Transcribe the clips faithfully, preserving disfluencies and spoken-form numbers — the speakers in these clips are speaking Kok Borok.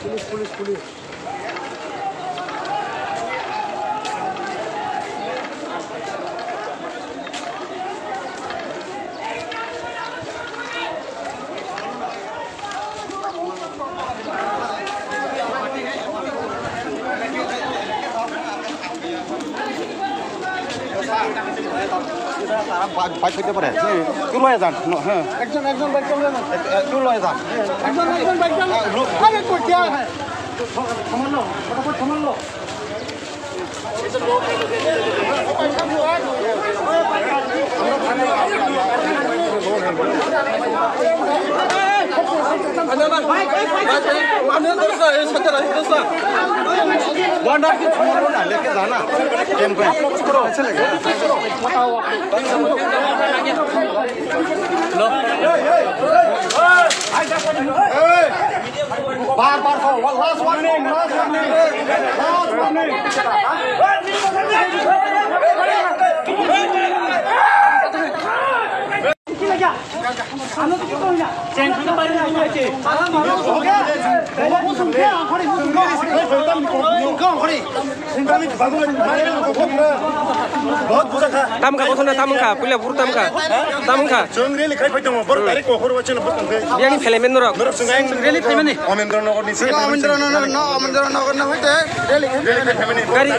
Police, police, police. Bike, bike থাকতে পারে। হুম, তুলো হয়ে যান। হুম, হ্যাঁ। একজন, একজন বাইক চালান। এক, এক, তুলো হয়ে যান। একজন, একজন বাইক চালান। হ্যাঁ, লো- আরে, তো क्या है? থামান লো, ফটাফট থামান লো। बार बार कहो, last warning, last warning, last warning। Tamkha, bothona tamkha, puila buru tamkha. Tamkha. Chwng rally khai phai tongo, borok direct kokor wa chwng bwsang khe. Biyani phelai men norok. Norok chwng rally khai mani. Amendra Nagar ni. Chwng Amendra Nagar no, Amendra Nagar no hoite rally khai mani. Gari,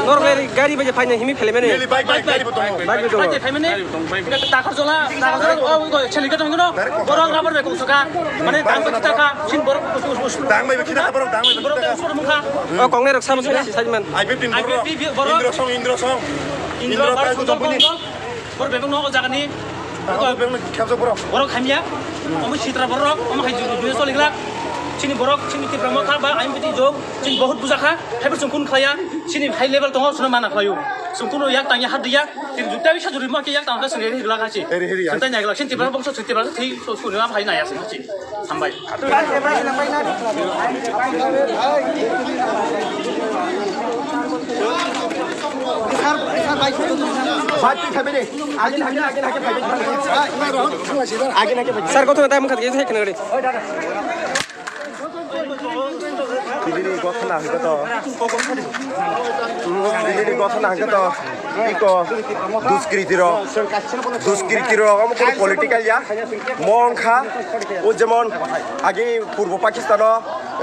norok gari, gari bai phaina himi phelai mani. Rally bike, bike, gari bo tongo. Bike bo tongo. Bike khai mani. Takarjola, Takarjola, o, o, Chelikat tongo no. Borok rubber bai kungsuka. Mane dang bai kitaka, sin borok. Dang bai kitaka, borok dang bai kitaka. Borok dang bai kitaka. O kongnai rok samo sini si sajman. Ai bi tin borok. Indra song, Indra song. Indra bai pai kutu buni. Borok bebak no o jaga ni. Borok bebak no khapjak borok. Borok hamya. Omo sitra borok, omo hai juju juju soligla. Chini borok, chini Tipra Motha ba I M P T jok, chini bahut bujakha. Hai bo chwng kun khlaiya. Chini high level tongo, chwngno mana khlaio. Chwng kuno yak tangya hat diya. Chini juta bisa juri ma ke yak tangkha chwng eri higla khachi. Eri higla. Chwng tanya higla, chini Tipra bongso, chini Tipra thwi, so, so, na phai na ya chwng khachi. Hambai. Sir, kotho na time khat ke sai khna gari. Bini gotho na hwnkhe to, bini gotho na hwnkhe to, iko duskriti rok, duskriti rok, omo kono political ya, mo wngkha, o jemon age Purbo Pakistan o,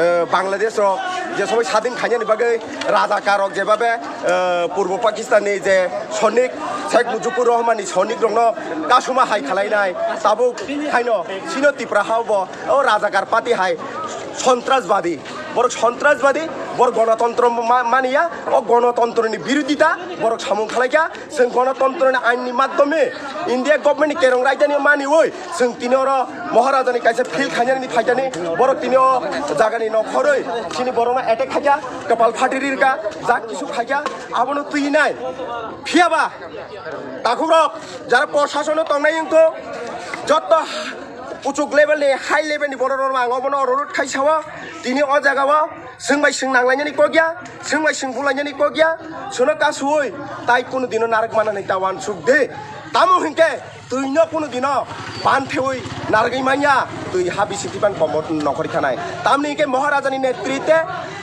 eh, Bangladesh rok je sobai sadin khainani bagwi rajakar rok jebabe, eh, Purbo Pakistan ni je sonik Sheikh Mujibur Rahman ni sonik rokno kasuma hai khalainai, tabuk haino chino Tipra hao bo o rajakar party hai sontrasbadi, borok sontrasbadi, borok gonotontro ma-, maniya, o gonotontroni birodita borok samung khalaikha. Chwng gonotontroni ainni madhyome India government ni kerong raidani maniwi chwng tini oro Maharajani kaisa field khainani phaikani, borok tini o jagani nokhorwi chini borokno attack khaikha, kwpal phati rirkha, jak kisu khaikha, abono twinai. Phiyaba takhukrok jara prosasono tongnai wngkho, jotto kuchuk level ni, high level ni borok rok ang obono oro road khai sao. Tini o jaga o chwng bai chwng nanglainani kok ya, chwng bai chwng bulainani kok ya, chwngno kasuwi tai kunu dino narwk manani ta uansuk de. Tamo hinkhe twino kunu dino ban pheui narwgwi manya, twi ha bisi tipan komor nokhori khanai. Tamni hinkhe Maharajani netritwe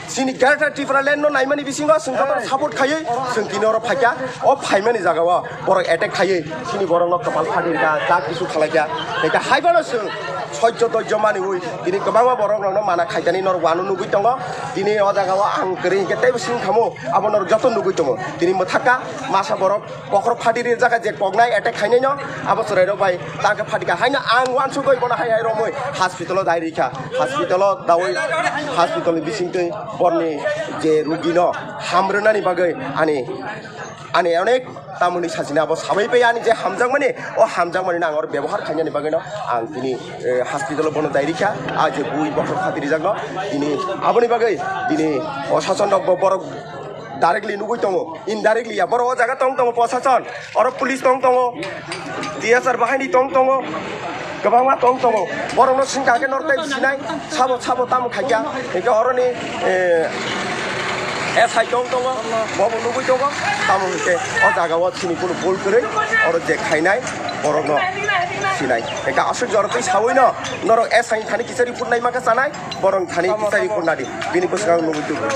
chini Greater Tipraland no naimani bisingo chwng joto support khaiwi chwng tini oro phaikha. O phaimani jagao borok attack khaiwi chini borokno kwpal phati rikha, jak kisu khalaikha. Hinkhe haiphano chwng soijo doijo maniwi tini kwbangma borok rokno mana khaitani norok uano nugwi tongo. Tini o jagao ang kwrwi hinkhe teibo sing khamu, abo norok joto nugwi tongo. Tini mwthakha masa borok bokhorok phati rijak je koknai attack khainaino, abo chwrairok bai tangkhe phatikha. Haino ang uansugwi bono hai hai romwi hospital o dai rikha. Hospital o daui hospital ni bisingtwi borni je rugino hamrwnani bagwi ani, ani onek tamoni sachina abo sabai pai ani je hamjakmani, o hamjakmani no ang oro bebohar khainani bagwino ang tini, eh, hospital o bono dai rikha. A je bui bokhorok phati rijakno tini aboni bagwi tini o sasonrok bo borok directly nugwi tongo, indirectly ya. Borok o jaga tong tongo, prosason, oro police tong tongo, T S R bahaini tong tongo, kwbangma tong tongo. Borokno singkha khe norok tei sinai, sabo, sabo tamo khaikha. Hinkhe oroni, eh, S I tong tongo, bobo nugwi tongo. Tamo hinkhe o jaga o chini kunu bul kwrwi, oro je khainai borokno. Sinai. Eka aswk jora twi sawi no. Norok S I thani kisa report nai maka sanai. Borong thani kisa report nadi. Bini bwskango nugwi tubu.